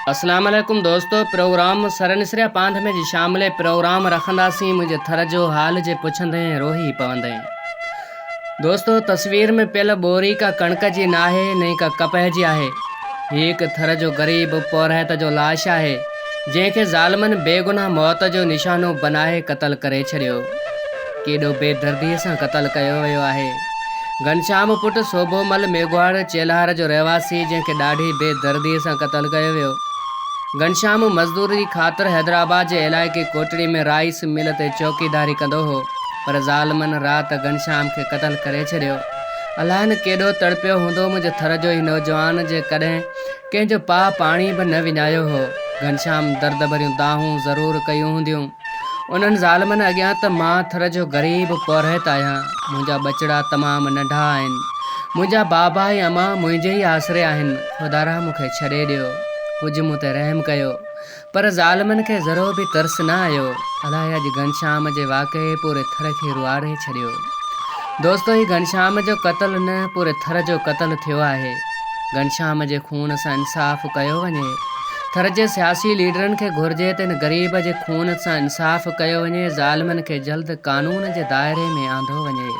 اسلام عليڪم دوستو پروگرام سر نسريا پانڌ ۾ جي شاملي پروگرام رکنداسين منهنجي ٿر جو حال جي پڇندين روهي پوندين دوستو تصوير ۾ پيل ٻوري ڪا ڪڻڪ جي ناهي نه ئي ڪا ڪپهه جي آهي هي هڪ ٿر جو غريب پورهيت جو لاش آهي جنهن کي ظالمن بيگناهه موت جو نشانو بنائي قتل ڪري ڇڏيو ڪيڏو بي دردي سان قتل ڪيو ويو آهي. گهنشام پٽ سوڀو مل ميگهواڙ چيلهار جو رهواسي جنهن کي ڏاڍي بي دردي سان قتل ڪيو ويو. گهنشام مزدوري جي خاطر حيدرآباد جي علائقي ڪوٽڙي ۾ رائيس مل تي چوڪيداري ڪندو هو پر ظالمن رات گهنشام کي قتل ڪري ڇڏيو. الاء نه ڪيڏو تڙپيو هوندو منهنجي ٿر جو هي نوجوان جنهن ڪڏهن ڪنهن جو پاء پاڻي به نه وڃايو هو. گهنشام درد ڀريون دانهون ضرور ڪيون هونديون. انهن ظالمن اڳيان ته مان ٿر جو غريب پورهيت آهيان، منهنجا ٻچڙا تمام ننڍا آهن، منهنجا بابا ۽ امان منهنجي ئي آسري آهن، خدارا مون کي ڇڏي ڏيو، ڪجهه مون تي رحم ڪيو. پر ظالمن کي ذرو به ترس نه آيو، الائي اڄ گهنشام جي واقعي پوري ٿر کي روئاري ڇڏيو. دوستو هي گهنشام جو قتل نه پوري ٿر جو قتل ٿيو آهي. گهنشام جي خون سان انصاف ڪيو وڃي. ٿر جي سياسي ليڊرن کي گهرجي ته ان غريب جي خون سان انصاف ڪيو وڃي ظالمن کي جلد قانون جي دائري ۾ آندو وڃي.